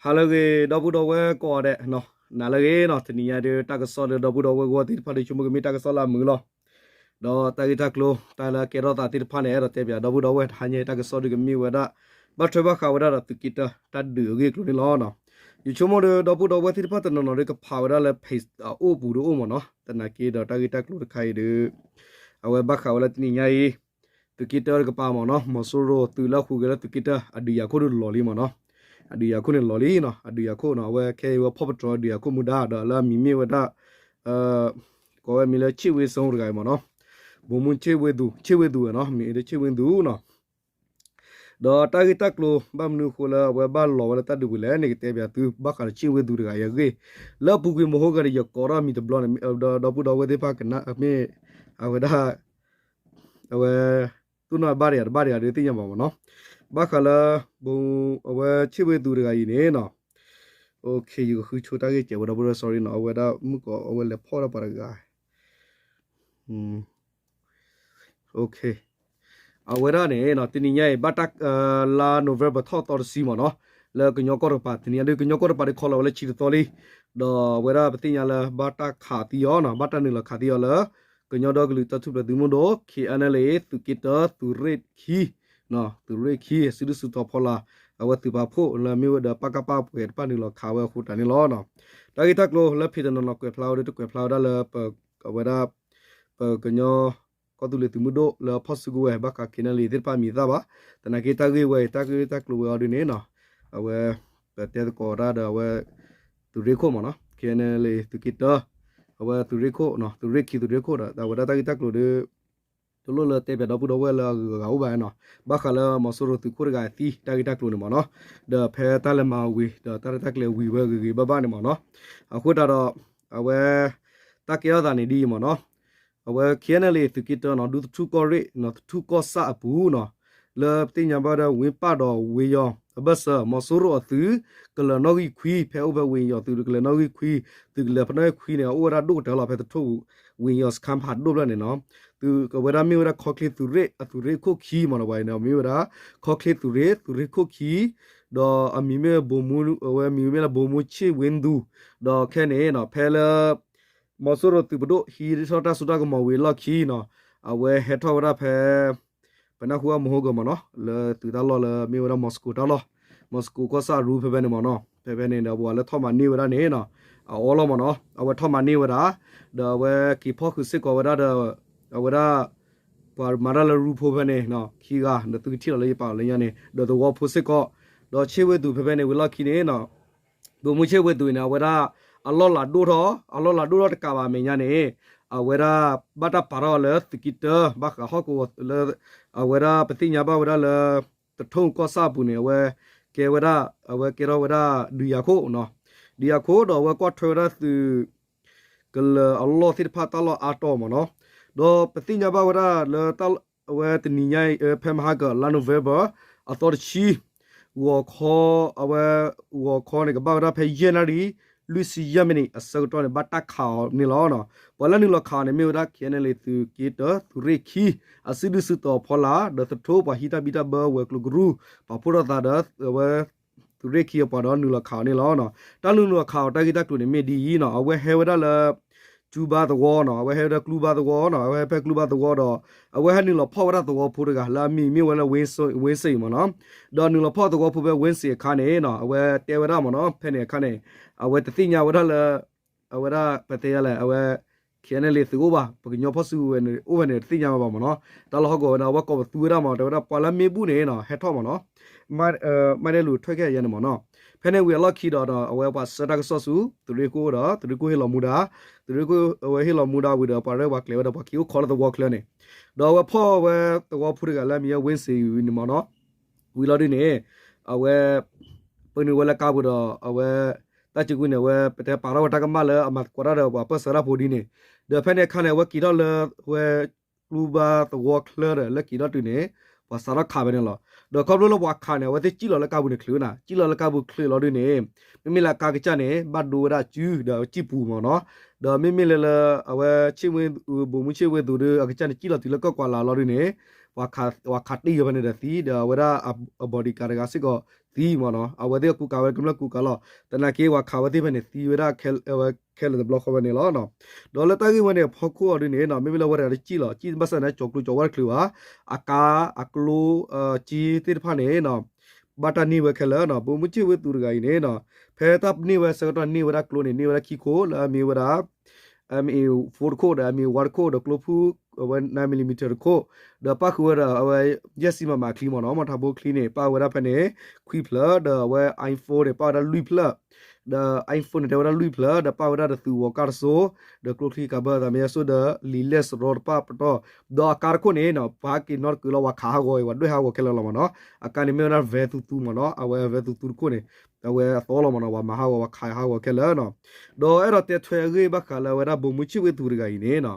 ဟါလၢအဂ့ၤ ဒီပုၢ်ဒီဝဲၢ်ကိးဂၤဒဲး, နၤလၢအဂ့ၤနီၤ. တနံၤညါဒီး တၢ်ကစီၣ်ဒီး ဒီပုၢ်ဒီဝဲၢ်ဂီၢ်သ့ၣ်တဖၣ်ဒီး ဆိကမိၣ်ကမ့ၢ်တၢ်ကစီၣ်လၢအမုာ်လီၤ. ဒီးတၢ်ဂ့ၢ်တၢ်ကျိၤ တၢ်လၢအကဲထီၣ်သးသ့ၣ်တဖၣ်န့ၣ် အဲၣ်ဒိးတဲပၠးဒီပုၢ်ဒီဝဲၢ် တဟါညါအံၤတၢ်ကစီၣ်ဒီးကမ့ၢ်ဝဲဒၣ် ဘၣ်ထွဲဘၣ်ဃးဝဲဒၣ်ဒီးသုးက့တၢ တၢ်ဒုးအဂ့ၢ်အကျိၤန့ၣ်လီၤ. ယဆိကမိၣ်ဒီး ဒီပုၢ်ဒီဝဲၢ်သ့ၣ်တဖၣ်တနီၤနီၤဒီး ကဖးဝဲဒၣ်လၢ page အအိၣ်ပူၤဒီးအိၣ်မ့ၢ်နီၤ. သနာ်က့ဒီးတၢ်ဂ့ၢ်တၢ်ကျိၤတခါအံၤဒီး အဝဲဘၣ်ဃးဝဲလၢတနံၤညါအံၤ သုးက့တၢတကပၤမ့ၢ်နီၤ, မီၤစိရိၤသုးလၢအဟူးဂဲၤလၢသုးက့တၢ အဒုးယၤခိၣ်ဒီးလီၤလံမ့ၢ်နီၤ. အဒုးယၤခိၣ်န့ၣ်လီၤလံနီၤ, အဒုးယၤခိၣ်နီၤ, အဝဲခဲအံၤဝဲဖီၣ်ပတြီၤအဒုးယၤခိၣ်မူဒါ ဒီးလၢအမံၤမ့ၢ်ဝဲဒၣ် ကိးဝဲမံၤလၢ ချစ်ဝေစုံ တဂၤအံၤမ့ၢ်နီၤ, ဗိုလ်မှူးချစ်ဝေသူ, ချစ်ဝေသူနီၤ, မံၤလၢချစ်ဝေသူနီၤ. ဒီးတၢ်ဂ့ၢ်တၢ်ကျိၤ ဘၣ်မနုၤအဃိလၢအဝဲဘၣ်လီၤဝဲလၢတၢ်ဒုးပူၤလဲၣ်န့ၣ် ကတဲပၠးသု ဘၣ်ဃးလၢချစ်ဝေသူတဂၤအံၤအဂ့ၢ်, လၢအပူၤကွံာ်မဟိဂၤဒီး ယကိးထီၣ်မံၤတဘျီန့ၣ် ဒီပုၢ်ဒီဝဲၢ်သ့ၣ်တဖၣ်ကနၣ်မ့ၢ် အဝဲဒၣ် အဝဲ သူၣ်နီၣ်ဘၣ်တဂၤတဘၣ်တဂၤဒီးသ့ၣ်ညါဘၣ်မ့ၢ်နီၤ. ဘၣ်ဃးလၢ အဝဲချစ်ဝေသူတဂၤအံၤန့ၣ်နီၤ, ယကဃုဆိတၢ်ဂ့ၢ်ကဲးဝဲဒီပုၢ်ဒီဝဲၢ် sorry နီၤ, အဝဲဒၣ်မုၣ်ကီးအဝဲလဲၤဖီၣ်ဒၣ်ပှၤတဂၤ အဝဲဒၣ်န့ၣ် တနံၤညါအံၤ ဘၣ်တၢ် လါ November ထီၣ်သီတဆံမ့ၢ်နီၤ, လၢကညီကီၢ်တကပၤ တနံၤညါဒီး ကညီကီၢ်တကပၤဒီး ခီလီၤဝဲလၢဆံတသီလံ, ဒီးအဝဲဒၣ်ပသ့ၣ်ညါလၢဘၣ်တၢ်ခးသံအီၤနီၤ, ဘၣ်တၢ်နုာ်လီၤခးသံအီၤလၢ ကညီဒီကလုာ်တၢ်ထူၣ်ဖျဲးသုးမုၢ်ဒိၣ် KNLA သုးက့တၢ သုးရ့ၣ်ခံ, သုးရ့ၣ်ခံ စုဒုၣ်စုတီၤဖီလာ် အဝဲသုးပာ်ဖှိၣ်လၢမ့ၢ်ဝဲဒီး ပကဖ ပှဲၤတဖၣ်နုာ်လီၤခးဝဲအဃိတၢ်န့ၣ်လီၤ. တၢ်ဂ့ၢ်တၢ်ကျိၤလၢ page တနီၤနီၤကွဲးဖျါဝဲဒီး တကွဲးဖျါဝဲဒၣ်လၢ အဝဲဒၣ် ပကညီကီၢ်သူလ့ၤသုးမုၢ်ဒိၣ်လၢအဖီၣ်စုကဝဲၤ ဘၣ်ဃး KNLA သ့ၣ်တဖၣ်အမံၤအသၣ်ဘၣ်. သနာ်က့တၢ်ဂ့ၢ်ဝဲအံၤ တၢ်ဂ့ၢ်တၢ်ကျိၤဝဲအီၤဒ်န့ၣ်နီၤ, အဝဲ ပတဲသကိးတၢ်ဒီးအဝဲ သုးရ့ၣ်ခိၣ်မ့ၢ်နီၤ, KNLA သုးက့တၢ အဝဲသုးရ့ၣ်ခိၣ်နီၤ, သုးရ့ၣ်ခံသုးရ့ၣ်ခိၣ်ဒီး အဝဲဒၣ်တၢ်ဂ့ၢ်တၢ်ကျိၤဒီး တလိၣ်လၢတဲပၠးဒီပုၢ်ဒီဝဲၢ်လၢအဂုၤအဂၤအိၣ်ဘၣ်နီၤ, ဘၣ်ဃးလၢမီၤစိရိၤသုးခိၣ်တဂၤအသံတၢ်ဂ့ၢ်တၢ်ကျိၤန့ၣ်မ့ၢ်နီၤ, ဒီးဖဲတၢ်လဲၤမၤဝံၤ ဒီးတၢ်ရဲၣ်တၢ်ကျဲၤဝံၤဝဲဂ့ၤဂ့ၤဘၣ်ဘၣ်န့ၣ်မ့ၢ်နီၤ, အဃိသတးဒီး အဝဲ တၢ်ကဲထီၣ်သးန့ၣ်ဒ်အံၤမ့ၢ်နီၤ, အဝဲ KNLA သုးက့တၢနီၤ ဒူသထူၣ်ကီၢ်ရ့ၣ်နီၤ သထူၣ်ကီၢ်ဆၣ်အပူၤနီၤ, လၢပသ့ၣ်ညါဘၣ်ဒီး ဝ့ၢ်ပၢ်ဒီးဝ့ၢ်ယီၤအဘၢၣ်စၢၤ မီၤစိရိၤအသုး ကလၢၤနီၣ်ဂံၢ်ခွံ ဖဲအိၣ်ဖဲဝ့ၢ်ယီၤသုးကလၢၤနီၣ်ဂံၢ်ခွံ, သုးကလၢၤဖဲနီၣ်ဂံၢ်ခွံန့ၣ် အအိၣ်ဝဲဒၣ်ဒိၣ်ကတၢၢ်လီၤ ဖဲသထူၣ်ဝ့ၢ်ယီၤစခါဖးဒိၣ်ဖျၢၣ်န့ၣ်နီၤ, သုးကဝဲဒၣ်မ့ၢ်ဝဲဒၣ်ခီချ့သုးရ့ၣ်အသုးရ့ၣ်ခိၣ်ခံမ့ၢ်နီၤ, ပှၤအံၤန့ၣ် မ့ၢ်ဝဲဒၣ် ခီချ့သုးရ့ၣ် သုးရ့ၣ်ခိၣ်ခံ, ဒီးအမံၤမ့ၢ် အဝဲမံၤမ့ၢ်လၢ ဗိုလ်မှူးချစ်ဝေသူ, ဒီးခဲန့ၣ်နီၤ ဖဲလၢ မီၤစိရိၤသုးပဒိၣ်ဟံးထီၣ်တၢ်စိတၢ်ကမီၤဝံၤအလီၢ်ခံနီၤ, အဝဲဟဲထီၣ်ဝဲဒၣ်ဖဲ ပနၢ်ဟူအမဟိဂၢၢ်မ့ၢ်နီၤ လၢသုးတၢ်လီၢ်လၢမ့ၢ်ဝဲဒၣ် Moscow တၢ်လီၢ်, Moscow ကီၢ်ဆၣ်ရူဖဲဖဲန့ၣ်မ့ၢ်နီၤ, ဖဲဖဲန့ၣ်ဒီးပှၤလၢထီၣ်မၤန့ၢ်ဝဲဒၣ်န့ၣ်နီၤ, အအီလီၤမ့ၢ်နီၤ, အဝဲထီၣ်မၤန့ၢ်ဝဲဒၣ်, ဒီးအဝဲက့ၤဖီၣ်ဃုာ်စ့ၢ်ကီးဝဲဒၣ်ဒီး အဝဲဒၣ် ပှၤမၤတၢ်လၢရူဖိဖဲန့ၣ် ခံဂၤ ဒီးသုကထံၣ်လီၤလၢယပာ်အီၤလၢညါန့ၣ် ဒီးသဝီဖိစ့ၢ်ကီး, ဒီးချစ်ဝေသူ ဖဲဖဲန့ၣ်ဝံၤလီၢ်ခံန့ၣ်နီၤ ဗိုလ်မှူးချစ်ဝေသူန့ၣ် အဝဲဒၣ် အလီၢ်လၤဒိၣ်ထီၣ် အလီၢ်လၤဒိၣ်ထီၣ်တကးဘၣ်အမဲာ်ညါန့ၣ် အဝဲဒၣ် ဘၣ်တၢ်ပာ်ထီၣ်လၢသုးက့တၢ ဘၣ်ဃးဟီၣ်ကဝီၤလၢ အဝဲဒၣ်ပသ့ၣ်ညါဘၣ်ဝဲဒၣ်လၢ သထူၣ်ကီၢ်ဆၣ်အပူၤန့ၣ် အဝဲကဲဝဲဒၣ် အဝဲကဲထီၣ်ဝဲဒၣ်ဒုးယၤခိၣ်နီၤ, ဒုးယၤခိၣ်ဒီးအဝဲကွၢ်ထွဲဝဲဒၣ်သုး ကလၢၤအလီၢ်သ့ၣ်တဖၣ်တၢ်လီၢ်အါတီၤမ့ၢ်နီၤ, ဒီးပသ့ၣ်ညါဘၣ်ဝဲဒၣ်လၢ အဝဲတနံၤညါအံၤ ဖဲမဟါက လါ November အသီတဆံ ဂီၤခီ အဝဲဂီၤခီန့ၣ် ကဘၣ်ဝဲဒၣ်ဖဲယဲၢ်နၣ်ရံၣ် လွံၢ်ဆံယဲၢ်မံးနံးအဆၢကတီၢ်န့ၣ် ဘၣ်တၢ်ခးအီၤန့ၣ်လီၤ. ပှၤလၢနုာ်လီၤခးအီၤန့ၣ် မ့ၢ်ဝဲဒၣ် KNLA သုးက့တၢ သုးရ့ၣ်ခံ အစုဒုၣ်စုတီၤဖီလာ် ဒီးသထူၣ်ပှၤဟံးတၢ်ဘံၣ်တၢ်ဘၢဝဲၤကျိၤကရူၢ် ပာ်ဖှိၣ်ထီၣ်သးဒီး အဝဲ သုးရ့ၣ်ခံအပှၤဒီးနုာ်လီၤခးအီၤန့ၣ်လီၤ. တၢ်နုာ်လီၤခးအီၤတၢ်ဂ့ၢ်တၢ်ကျိၤန့ၣ်မ့ၢ်ဒ်အံၤနီၤ, အဝဲဟဲဝဲဒၣ်လၢ ကျူဘါသဝီနီၤ, အဝဲဟဲဝဲဒၣ်ကျူဘါသဝီနီၤ, အဝဲဟဲဖဲကျူဘါသဝီဒီး အဝဲဟဲနုာ်လီၤဖီၣ်ဝဲဒၣ်သဝီဖိတဂၤ လၢအမံၤမ့ၢ်ဝဲလၢ ဝ့စ့ၣ်မ့ၢ်နီၤ, ဒီးနုာ်လီၤဖီၣ်သဝီဖိဖဲ ဝ့စ့ၣ် အခါန့ၣ်နီၤ, အဝဲတဲဝဲဒၣ်မ့ၢ်နီၤ, ဖဲန့ၣ်အခါန့ၣ် အဝဲတသ့ၣ်ညါဝဲဒၣ်လၢ အဝဲဒၣ်ပတဲယလဲၣ် အဝဲ KNLA သုးအိၣ်ဘၣ်, ပကညီဖီၣ်စုကဝဲၤန့ၣ် အိၣ်ဖဲန့ၣ် တသ့ၣ်ညါဝဲဘၣ်မ့ၢ်နီၤ. တၢ်လီၢ်ဟီၣ်ကဝီၤဝဲန့ၣ် အဝဲကိးပသူဝဲဒၣ်မ့ၢ် တဲဝဲဒၣ်ပှၤလၢမ့ၢ်ဘူၣ်န့ၣ်နီၤ ဟဲထီၣ်မ့ၢ်နီၤ, မ့ၢ်ဒဲလူၤထွဲကဲယဲန့ၣ်မ့ၢ်နီၤ. ဖဲန့ၣ်ဝံၤအလီၢ်ခံဒီး အဝဲပှၤဆှၢတၢ်ကစီၣ်ဆူ သုးရ့ၣ်ခိၣ်ဒီး သုးရ့ၣ်ခိၣ်ဟ့ၣ်လီၤမူဒါ, သုးရ့ၣ်ခိၣ်အဝဲဟ့ၣ်လီၤမူဒါဝံၤဒီး ပှၤရဲၣ်ပှၤကျဲၤဝဲဒီး ပှၤက့ၤအိၣ်ခိးလၢသဝီချၢန့ၣ်, ဒီးအဝဲဖီၣ်ဝဲသဝီဖိတဂၤလၢအမံၤဝဲ ဝ့စ့ၣ် အံၤန့ၣ်မ့ၢ်နီၤ. ဝံၤလီၤဒ်န့ၣ် အဝဲ ပနုာ်ဝဲလၢကါပူၤဒီး အဝဲ တၢ်စုကွံာ်န့ၣ် အဝဲပတဲပာ်ထီၣ်ဝဲတၢ်ကမၣ်လၢအမၤသကိးတၢ်ဒီးပှၤပၢၢ်ဆၢတၢ်ဖိဒ်န့ၣ်, ဒီးဖဲန့ၣ်အခါန့ၣ် အဝဲက့ၤထီၣ်လၢဝဲ ကျူဘါသဝီချၢဒီး လၢက့ၤထီၣ်တုၤန့ၣ် ပှၤစးထီၣ်ခးဖဲန့ၣ်လီၤ. ဒီးခီဖျိလၢပှၤခးန့ၣ် အဝဲသ့ၣ်စံၣ်လီၤလၢကါပူၤန့ၣ်ချုးနၤ, စံၣ်လီၤလၢကါပူၤချုးလီၤဒ်န့ၣ် မ့မ့ၢ်လၢအကါကစၢ်န့ၣ် ဘၣ်ဒိဝဲဒၣ်စုဒီးစံၣ်ပူၤမ့ၢ်နီၤ. ဒီးမ့မ့ၢ်လၢလၢ အဝဲ ဗိုလ်မှူးချစ်ဝေသူဒီး အကစၢ်န့ၣ် စံၣ်လီၤတုၤလၢကီၢ်ကွၢ်လးလီၤဒ်န့ၣ် ပှၤခးတ့ၢ်အီၤဖဲန့ၣ်ဒီးသံ ဒီးအဝဲဒၣ်အ bodyguard တဂၤစ့ၢ်ကီး သံမ့ၢ်နီၤ, အဝဲသ့ၣ်ကူကၤဝဲကမျၢၢ်ကူကၤလီၤ. သနာ်က့ ပှၤခးဝဲသ့ၣ်ဖဲန့ၣ် သံဝဲဒၣ်ခဲလၢာ်တဘျီဃီဖဲန့ၣ်လီၤ. ဒီးလၢတၢ်ဂ့ၢ်ဝဲန့ၣ် အဖီခိၣ်အီၤဒ်န့ၣ်နီၤ, မ့မ့ၢ်လၢဝဲတဂၤတစံၣ်လီၤ, စံၣ်ဘၣ်ဆၣ်န့ၣ် ကၠီၤကျိၤကၠီၤဝါတချုးဘၣ်, အကါအကျိ ကၠ့သ့ၣ်တဖၣ်န့ၣ်နီၤ ဘၣ်တၢ်န့ၢ်ဝဲခဲလၢာ်နီၤ. ဗိုလ်မှူးချစ်ဝေသူတဂၤအံၤန့ၣ်နီၤ, ဖဲတၢ်န့ၢ်ဝဲဆၢကတီၢ်န့ၢ်ဝဲဒၣ်ကျိန့ၣ် န့ၢ်ဝဲဒၣ်ခံခိၣ်လၢအမ့ၢ်ဝဲဒၣ် M A four တခိၣ်ဒီး M A one တခိၣ်ဒီးကျိဖုၣ် အဝဲ nine millimeter တခိၣ်, ဒီးပၣ်ဃုာ်ဝဲဒၣ်အဝဲ ယဲၢ်ဆံ မမ အချံမ့ၢ်နီၤ, မီၢ်ထးဘိချံန့ၣ် ပၣ်ဝဲဒၣ်ဖဲန့ၣ် ခွံဖျၢၣ်, ဒီးအဝဲ iPhone န့ၣ် ပၣ်ဝဲဒၣ်လွံၢ်ဖျၢၣ်, ဒီး iPhone န့ၣ် တဲဝဲဒၣ်လွံၢ်ဖျၢၣ်, ဒီးပၣ်ဝဲဒၣ်ဒီးသုးဝီၤကၢ်တစိၤ, ဒီးကျိချံကးဘၢသးမယါစိၣ်ဒီး လံာ်လဲၢ်စရီတဖၣ်ပတီၢ်, ဒီးအကါတခိၣ်န့ၣ်နီၤ ပှၤဟးက့ၤနီတကုာ်လီၤ, ပှၤခးဟးဂီၤအံၤ ပှၤဒွဲၣ်ဟးဂီၤခဲလၢာ်လီၤမ့ၢ်နီၤ. အကါန့ၣ်မ့ၢ်ဝဲဒၣ် van သူသူမ့ၢ်နီၤ, အဝဲ van သူသူတခိၣ်န့ၣ် အဝဲအသီလီၤမ့ၢ်နီၤ, ပှၤမၤဟးဂီၤ ပှၤခးဟးဂီၤခဲလၢာ်နီၤ. ဒီးအဲၣ်ဒိးတဲထွဲအဂ့ၢ်ဘၣ်ဃးလၢအဝဲဒၣ် ဗိုလ်မှူးချစ်ဝေသူတဂၤအံၤန့ၣ်နီၤ,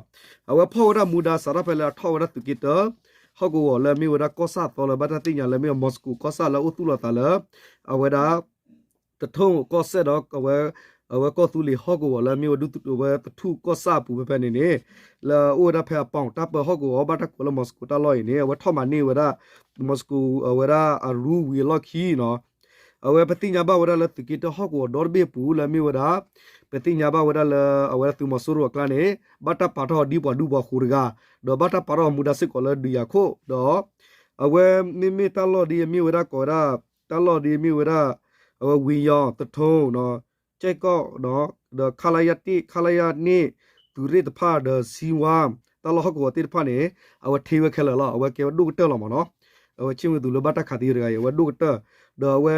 အဝဲဖီၣ်ဝဲဒၣ်မူဒါစးထီၣ်ဖဲလၢအထီၣ်ဝဲဒၣ်သုးက့တၢ ဟီၣ်ကဝီၤလၢအမ့ၢ်ဝဲဒၣ်ကီၢ်ဆၣ်အသီလၢဘၣ်တၢ်သ့ၣ်ညါလၢမ့ၢ်ဝဲ Moscow ကီၢ်ဆၣ်လၢအအိၣ်သူၣ်လီၤသးလၢ အဝဲဒၣ် တထိၣ်ကီၢ်စဲၣ်ဒီး အဝဲကီၢ်သူလ့ၤဟီၣ်ကဝီၤလၢအမ့ၢ်ဝဲဒၣ်ဝဲသထူၣ်ကီၢ်ဆၣ်အပူၤဖဲဖဲန့ၣ်န့ၣ်, လၢအအိၣ်ဝဲဒၣ်ဖဲအပီၣ်တၢ်ပၢဟီၣ်ကဝီၤဘၣ်တၢ်ကိးလၢ Moscow တၢ်လီၢ်အံၤန့ၣ် အဝဲထီၣ်မၤန့ၢ်ဝဲဒၣ် Moscow အဝဲဒၣ်အရူဝံၤအလီၢ်ခံနီၤ. အဝဲပသ့ၣ်ညါဘၣ်ဝဲဒၣ်လၢသုးက့တၢဟီၣ်ကဝီၤဒီတဘ့ၣ်အပူၤလၢအမ့ၢ်ဝဲဒၣ် ပသ့ၣ်ညါဘၣ်ဝဲဒၣ်လၢအဝဲဒၣ်သုးမီၤစိရိၤအကျါန့ၣ် ဘၣ်တၢ်ပာ်ထီၣ်ဒ်ပှၤဒူပှၤဃိၤတဂၤ, ဒီးဘၣ်တၢ်ပာ်ထီၣ်မူဒါစ့ၢ်ကီးလၢဒုးယၤခိၣ်, ဒီး အဝဲမ့မ့ၢ်တၢ်လီၢ်ဒ်အမ့ၢ်ဝဲဒၣ်ကိးဝဲဒၣ် တၢ်လီၢ်ဒ်အမ့ၢ်ဝဲဒၣ် အဝဲဝံယီၤ သထိၣ် ကဲကီၢ် ဒီး ခလရ တစ် ခလရ နှစ် သုးရ့ၣ်တဖၣ်ဒီး စံဝါ တၢ်လီၢ်ဟီၣ်ကဝီၤသ့ၣ်တဖၣ်န့ၣ် အဝဲထံၣ်ဝဲခဲလၢာ်လီၤ. အဝဲကဲဝဲဒိၣ်ကတၢၢ်လီၤမ့ၢ်နီၤ. အဝဲချစ်ဝေသူလၢဘၣ်တၢ်ခးသံအီၤတဂၤအံၤ အဝဲဒိၣ်ကတၢၢ်, ဒီးအဝဲ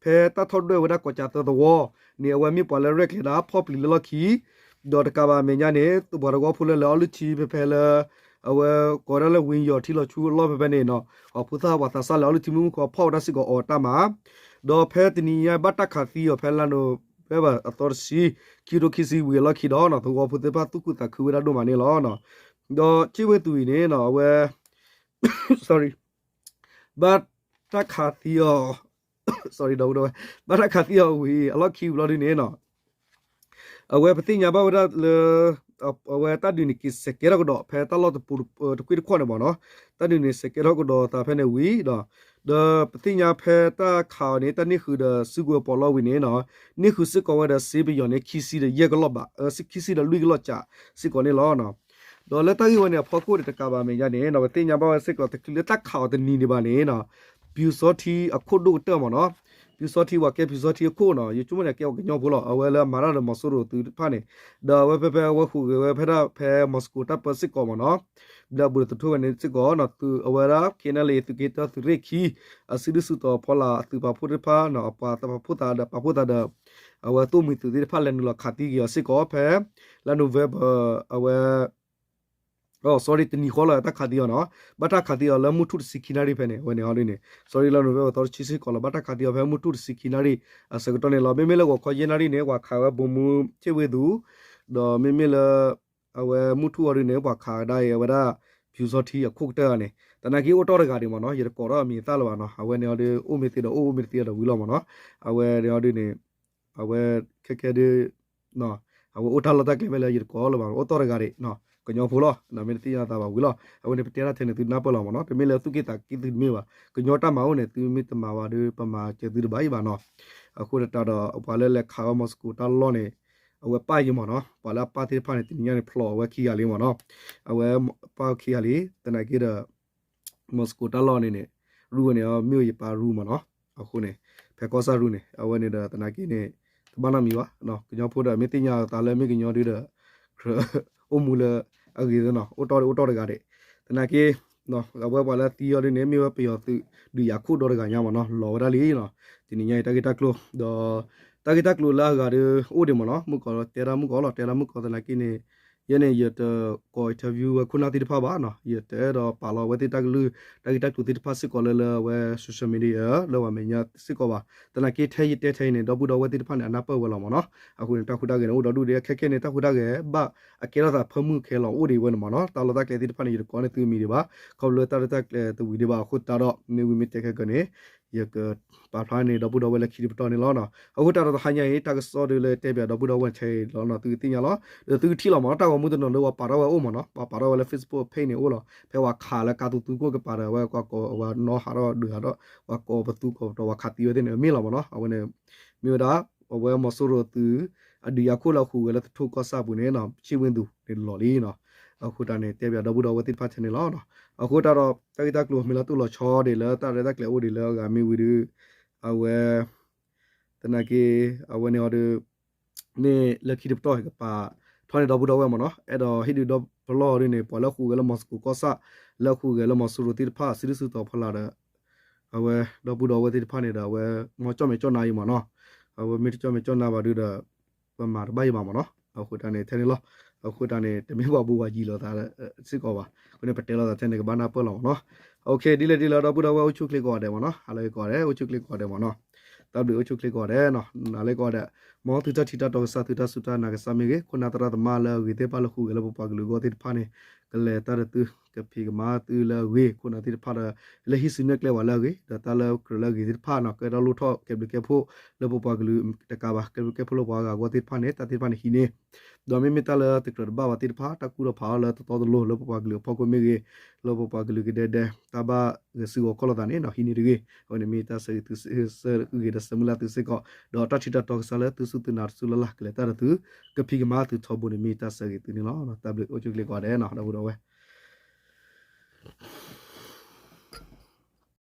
ဖဲတၢ်ထီၣ်ဒွဲၣ်ဝဲဒၣ်ကီးကးသၢသဝီန့ၣ် အဝဲမ့ၢ်ပှၤလၢရဲၣ်ကျဲၤဒၣ်ဖီၣ်ပျံၤလၢလီၢ်ခံ, ဒီးတကးဘၣ်အမဲာ်ညါန့ၣ် ပှၤတဝီဖိလၢလဲၤအီလုၢ်ထံဖဲဖဲလၢ အဝဲကိးဝဲဒၣ်လၢဝံယီၤထံလီၤဆူအလီၢ်ဖဲဖဲန့ၣ်နီၤ, ပှၤဖိသၣ်ပှၤသးစၢ်လဲၤအီလုၢ်ထံမုၢ်မုၢ်ခီဖီၣ်ဝဲဒၣ်စ့ၢ်ကီးအီၤတၢ်မၤ, ဒီးဖဲတနံၤညါဘၣ်တၢ်ခးသံအီၤဖဲလါနိၣ်ဝ့ဘၢၣ်အသီတဆံ ခံကထိခံဆံဝံၤအလီၢ်ခံဒီးနီၤ သဝီဖိသ့ၣ်တဖၣ်သူၣ်ခုသးခုဝဲဒၣ်ဒိၣ်မးန့ၣ်လီၤ. ဒီးချစ်ဝေသူအံၤန့ၣ်နီၤ အဝဲ sorry ဘၣ်တၢ်ခးသံအီၤ sorry ဒီပုၢ်ဒီဝဲၢ် ဘၣ်တၢ်ခးသံအီၤဝံၤ အလီၢ်ခံဝံၤလီၤဒ်န့ၣ်နီၤ အဝဲပသ့ၣ်ညါဘၣ်ဝဲဒၣ်လၢ အဝဲတၢ်ဒုးန့ၣ်က့ၤစဲးကဲထီၣ်ကဒီး ဖဲတၢ်လီၢ်တပူၤတကွံၢ်တခီၣ်န့ၣ်မ့ၢ်နီၤ, တၢ်ဒုးန့ၣ်စဲးကဲထီၣ်ကဒီးသးဖဲန့ၣ်ဝံၤဒီး ဒီးပသ့ၣ်ညါဖဲတၢ်ခးအီၤန့ၣ် တၢ်န့ၢ်ဃုာ်ဒီးစုကဝဲၤပီးလီဝံၤန့ၣ်နီၤ, န့ၢ်ဃုာ်စ့ၢ်ကီးဝဲဒီးစ့ပယီၤန့ၣ် ခံဆံဒီးယဲၢ်ကလီၢ်ဘး ခံဆံဒီးလွံၢ်ကလီၢ်ကးစ့ၢ်ကီးန့ၣ်လီၤ. ဒီးလၢတၢ်ဂ့ၢ်ဝဲန့ၣ် အဖီခိၣ်န့ၣ်တကးဘၣ်မဲာ်ညါန့ၣ်နီၤ ပသ့ၣ်ညါဘၣ်ဝဲစ့ၢ်ကီး တချုးလၢတၢ်ခးအီၤတနံၤဒံးဘၣ်န့ၣ်နီၤ ပျူစောထီးအခိၣ်ဒိၣ်ကတၢၢ်မ့ၢ်နီၤ, ပျူစောထီး ပှၤကဲပျူစောထီးအခိၣ်နီၤ ယဆိကမိၣ်န့ၣ် ကဲပှၤကညီဖိလီၤ အဝဲလၢအမၤတၢ်ဒီးမီၤစိရိၤသုးတဖၣ်န့ၣ်, ဒီးအဝဲဖဲဖဲအဝဲဟူးဂဲၤဝဲဖဲဒၣ်ဖဲမီၤစကိးတၢ်ပၢစ့ၢ်ကီးမ့ၢ်နီၤ, ဘျၢပူၤတထိၣ်ဝဲန့ၣ်စ့ၢ်ကီးနီၤ သုးအဝဲဒၣ် ခဲနလ့ သုးက့တၢသုးရ့ၣ်ခံ အစုဒုၣ်စုတီၤဖီလာ်အသုးပာ်ဖှိၣ်သ့ၣ်တဖၣ်နီၤ အပှၤသးပာ်ဖှိၣ်သးဒီးပာ်ဖှိၣ်သးဒီး အဝဲသိၣ်မှံၤသုးသ့ၣ်တဖၣ်လဲၤနုာ်လီၤခးသံက့ၤအီၤစ့ၢ်ကီးဖဲ လါနိၣ်ဝ့ဘၢၣ် အဝဲ sorry တနံၤဃီလီၤ တၢ်ခးသံအီၤနီၤ, ဘၣ်တၢ်ခးသံအီၤလၢမုၢ်ထူၣ်တဆံခံနၣ်ရံၣ်ဖဲန့ၣ် အဝဲန့ၣ်အီၤဒ်န့ၣ် sorry လါနိၣ်ဝ့ဘၢၣ်သီတဆံစ့ၢ်ကီးလီၤ ဘၣ်တၢ်ခးသံအီၤဖဲမုၢ်ထူၣ်တဆံခံနၣ်ရံၣ် အဆၢကတီၢ်န့ၣ်လီၤ. မ့မ့ၢ်လၢဂီၤခီယဲၢ်နၣ်ရံၣ်န့ၣ် ပှၤခးဝဲဗိုလ်မှူးချစ်ဝေသူ ဒီးမ့မ့ၢ်လၢ အဝဲမုၢ်ထူၣ်အီၤဒ်န့ၣ် ပှၤခးကဒါအံၤ အဝဲဒၣ် ပျူစောထီးအခိၣ်ကတၢၢ်န့ၣ် သနာ်က့အိၣ်တီၢ်တဂၤဒံးမ့ၢ်နီၤ ယတကိးထီၣ်အမံၤအသၣ်လၢၤဘၣ်နီၤ အဝဲန့ၣ်အီၤဒ် အိၣ်မ့ၢ်သ့ဒီး အိၣ်အိၣ်မ့ၢ်တသ့ဒီးဝံၤလီၤမ့ၢ်နီၤ အဝဲန့ၣ်အီၤဒ်န့ၣ် အဝဲခဲခဲဒ် အဝဲအိၣ်တၢ်လီၢ်တၢ်ကျဲဖဲလၢယတကိးလၢၤဘၣ် အိၣ်တီၢ်တဂၤဒံး ကညီဖိလီၤ မ့ၢ်တသ့ၣ်ညါသးဘၣ်ဝံၤလီၤ အဝဲန့ၣ်ပတဲတၢ်ထဲန့ၣ် သုနၢ်ပၢၢ်လီၤမ့ၢ်နီၤ တမ့ၢ်လၢသူၣ်က့သးက့သုတမ့ၢ်ဘၣ် ကညီတၢ်မၤအိၣ်န့ၣ် သုမ့ၢ်တမၤဘၣ်ဒီး ပမၤစၢၤသုတဘၣ်အံၤဘၣ်နီၤ အဃိသတးဒီး ပှၤလၢလဲၤခးဝဲမီၤစကိးတၢ်လီၢ်န့ၣ် အဝဲပၢ်ယံၤမ့ၢ်နီၤ ပှၤလၢအပၢ်သ့ၣ်တဖၣ်န့ၣ် တနံၤညါန့ၣ် ဖျိးဝဲခံဂၤလံမ့ၢ်နီၤ အဝဲပၢ်ခံဂၤလံ သနာ်က့ဒီး မီၤစကိးတၢ်လီၢ်န့ၣ်န့ၣ် ရူဝဲန့ၣ် မ့ၢ်ဝဲယပၢ်ရူမ့ၢ်နီၤ အဃိန့ၣ် ဖဲကီၢ်ဆၣ်ရူန့ၣ် အဝဲန့ၣ်ဒီးသနာ်က့န့ၣ် တဘၣ်နီတမံၤဘၣ် ကညီဖိဒီးမ့ၢ်သ့ၣ်ညါသးလၢမ့ၢ်ကညီဒုဒီး အိၣ်မူလၢအဂ့ၤသနီၤ အိၣ်တီၢ်အိၣ်တီၢ်တဂၤဒံး သနာ်က့ အဝဲပှၤလၢသံအီၤဒ်န့ၣ် မ့ၢ်ဝဲပယီၤသုး ဒုးယၤခိၣ်ဒီတဂၤညါမ့ၢ်နီၤ လီၤဝဲဒၣ်လံနီၤ တနံၤညါအံၤတၢ်ဂ့ၢ်တၢ်ကျိၤ ဒီး တၢ်ဂ့ၢ်တၢ်ကျိၤလၢအဂၤဒီး အိၣ်ဒံးမ့ၢ်နီၤ မုၣ်ကီၤတဲဒၣ်မုၣ်ကီၤလီၤ တဲဒၣ်မုၣ်ကီၤသနာ်က့န့ၣ် ယဲန့ၣ် ယတကိး interview ဝဲခိၣ်နၢ်သ့ၣ်တဖၣ်ဘၣ်နီၤ ယတအဲၣ်ဒိးပာ်လီၤဝဲသ့ၣ်တၢ်ကလုၢ် တၢ်ဂ့ၢ်တၢ်ကျိၤသ့ၣ်တဖၣ်စ့ၢ်ကီးလၢလၢအဝဲ social media လၢပှၤမဲာ်ညါစ့ၢ်ကီးဘၣ် သနာ်က့ထဲယတဲထဲအံၤန့ၣ် ဒီပုၢ်ဒီဝဲၢ်သ့ၣ်တဖၣ်န့ၣ် အနၢ်ပၢၢ်ဝဲလီၤမ့ၢ်နီၤ အဃိန့ၣ် တၢ်ဟူးတၢ်ဂဲၤန့ၣ် အိၣ်ဒီးဒူၣ်ဒံး ခဲခဲန့ၣ် တၢ်ဟူးတၢ်ဂဲၤဘၣ်အကဲထီၣ်သးဖၢမုၢ်ခဲလီၤအိၣ်ဒံးဝဲန့ၣ်မ့ၢ်နီၤ တၢ်လီၢ်တၢ်ကျဲသ့ၣ်တဖၣ်န့ၣ် ယတကိးန့ၢ်သုမံၤဒံးဘၣ် ခီဖျိလၢတၢ်လီၢ်တၢ်ကျဲတဝံၤဒံးဘၣ်အဃိသတးဒီး မ့ၢ်ဝံၤမ့ၢ်တဲခဲကၢန့ၣ် ယကပာ်ဖျါန့ၣ် ဒီပုၢ်ဒီဝဲၢ်လၢခံတပတီၢ်န့ၣ်လီၤ. အဃိသတးဒီးတဟါညါအံၤ တၢ်ကစီၣ်ဒုးလၢတဲပၠးဒီပုၢ်ဒီဝဲၢ်ခဲအံၤလီၤနီၤ သုကသ့ၣ်ညါလီၤ. ဒီးသုကထံၣ်လီၤမ့ၢ်နီၤ တၢ်ဂီၤမူတနီၤလၢပှၤပာ်ထီၣ်ဝဲအိၣ်မ့ၢ်နီၤ ပှၤပာ်ထီၣ်ဝဲလၢ Facebook page န့ၣ်အိၣ်လီၤ. ဖဲပှၤခးလၢကါသူသူခိၣ်ကပၤဒီး အဝဲကွၢ်ကိး အဝဲနီၣ်ဟးထီၣ်ဒုးဟးထီၣ် ပှၤကိးပသူကိးပတီၤ ပှၤခးသံဝဲသ့ၣ်န့ၣ် မ့ၢ်လီၤမ့ၢ်နီၤ. အဝဲန့ၣ် မ့ၢ်ဝဲဒၣ် အဝဲမီၤစိရိၤသုး အဒုးယၤခိၣ်လၢအဟူးဂဲၤလၢသထူကီၢ်ဆၣ်ပူၤန့ၣ်နီၤ ဆ့ၣ်ဝ့သူးန့ၣ်လီၤလံနီၤ. အဃိတၢ်န့ၣ် တဲပၠးဒီပုၢ်ဒီဝဲၢ်သ့ၣ်တဖၣ်ထဲန့ၣ်လီၤ. အဃိတၢ်ဒီး တၢ်ဂ့ၢ်တၢ်ကျိၤမ့ၢ်လၢတူၢ်လီၤဆီဒ်လၢ တၢ်ရဲၣ်တၢ်ကျဲၤအိၣ်ဒ်လၢအဂၤမ့ၢ်ဝံၤဒီး အဝဲ သနာ်က့ အဝဲန့ၣ်အီၤဒီး မ့ၢ်လၢခံတပတီၢ်ကပာ်ထီၣ်န့ၢ်ဒီပုၢ်ဒီဝဲၢ်မ့ၢ်နီၤ အဲၣ်ဒိးဟ့ၣ်ဒုးဒီဖျီၣ်ဒ်န့ၣ် ပှၤလၢဟူးဂဲၤလၢမီၤစိရိၤကီၢ်ဆၣ် လၢဟူးဂဲၤလၢမီၤစိရိၤသ့ၣ်တဖၣ် စုဒုၣ်စုတီၤဖီလာ်ဒီး အဝဲဒီပုၢ်ဒီဝဲၢ်သ့ၣ်တဖၣ်န့ၣ်ဒီး အဝဲမ့ၢ်ကၠီၣ်မဲာ်ကၠီၣ်နါအံၤမ့ၢ်နီၤ. အဝဲမ့ၢ်တကၠီၣ်မဲာ်ကၠီၣ်နါဘၣ်ဒုးဒီး ပမၤတဘၣ်ယံၤဘၣ်မ့ၢ်နီၤ. အဃိတၢ်န့ၣ်ထဲန့ၣ်လီၤ. အဃိတၢ်န့ၣ် တမ့ၢ်ပှၤဘူးပှၤယံၤလိာ်သးစ့ၢ်ကီးဘၣ်. အဃိန့ၣ် ပတဲလိာ်သးထဲန့ၣ် ကဘၣ်နၢ်ပၢၢ်လီၤမ့ၢ်နီၤ. အ ဒ်လဲၣ်ဒ်လဲၣ်ဒီပုၢ်ဒီဝဲၢ်အိၣ်ဆူၣ်ချ့ကိးဂၤဒဲးမ့ၢ်နီၤ ဟါလၢအဂ့ၤကိးဂၤဒဲး အိၣ်ဆူၣ်ချ့ကိးဂၤဒဲးမ့ၢ်နီၤ. တၢ်ဘျုးအိၣ်ဆူၣ်ချ့ကိးဂၤဒဲးနီၤ နၤလၢကိးဂၤဒဲး မ်သုတၢ်ထံၣ်တၢ်တီကစၢ် သုတၢ်စူၢ်တၢ်နာ်ကစၢ်မ့ၢ်ဂ့ၤ ခိၣ်နၢ်သရၣ်သမါလၢအဂ့ၤသ့ၣ်တဖၣ်လၢဟူးဂဲၤလၢပပှၤကလုာ်အဂီၢ်သ့ၣ်တဖၣ်န့ၣ် ကလဲၤတၢ်ဒီးသု ကဖံးကမၤသုလၢအဂ့ၤ ခိၣ်နၢ်သ့ၣ်တဖၣ်ဒီး လၢဟံးစုနဲၣ်ကျဲပှၤလၢအဂ့ၤ ဒီးတၢ်လၢကြၢးလၢအဂ့ၤသ့ၣ်တဖၣ်နီၤ ကဲထီၣ်လိၣ်ထီၣ်ကဲဘျုးကဲဖှိၣ်လၢပပှၤကလုာ်တကးဘၣ် ကဲဘျုးကဲဖှိၣ်လၢပှၤအဂၤအဂီၢ်သ့ၣ်တဖၣ်န့ၣ် တၢ်သ့ၣ်တဖၣ်န့ၣ်ဟံးန့ၢ် ဒီးမ့မ့ၢ်တၢ်လၢတကြၢးတဘၣ်ဘၣ်သ့ၣ်တဖၣ် တၢ်ကူၣ်ထီၣ်ဖးထီၣ်လၢတတီတလိၤလၢပပှၤကလုာ်အဖီခိၣ်မ့ၢ်ဂ့ၤ လၢပပှၤကလုာ်ကဒဲဒဲ တၢ်ဘၣ်ဂဲၤဆၢထၢၣ်ဂီၤခီၣ်လိာ်သးန့ၣ်နီၤ ဟံးန့ၢ်တဂ့ၤ. အဝဲန့ၣ်မ့ၢ်တၢ်ဆၢဂ့ၤသု ဆၢဂ့ၤဒီးဆၢမုၢ်လၢ်သုစ့ၢ်ကီး ဒီးတၢ်ထံၣ်တၢ်တီကစၢ်လၢသုစူၢ်သုနာ်တစူၢ်လၢ်လၢ် ကလဲၤတၢ်ဒီးသု ကဖံးကမၤသုထီဘိန့ၣ် မ့ၢ်တၢ်ဆၢဂ့ၤသုန့ၣ်လီၤ. တၢ်ဘျုးအိၣ်ဆူၣ်ချ့ကိးဂၤဒဲးနီၤ ဒီပုၢ်ဒီဝဲၢ်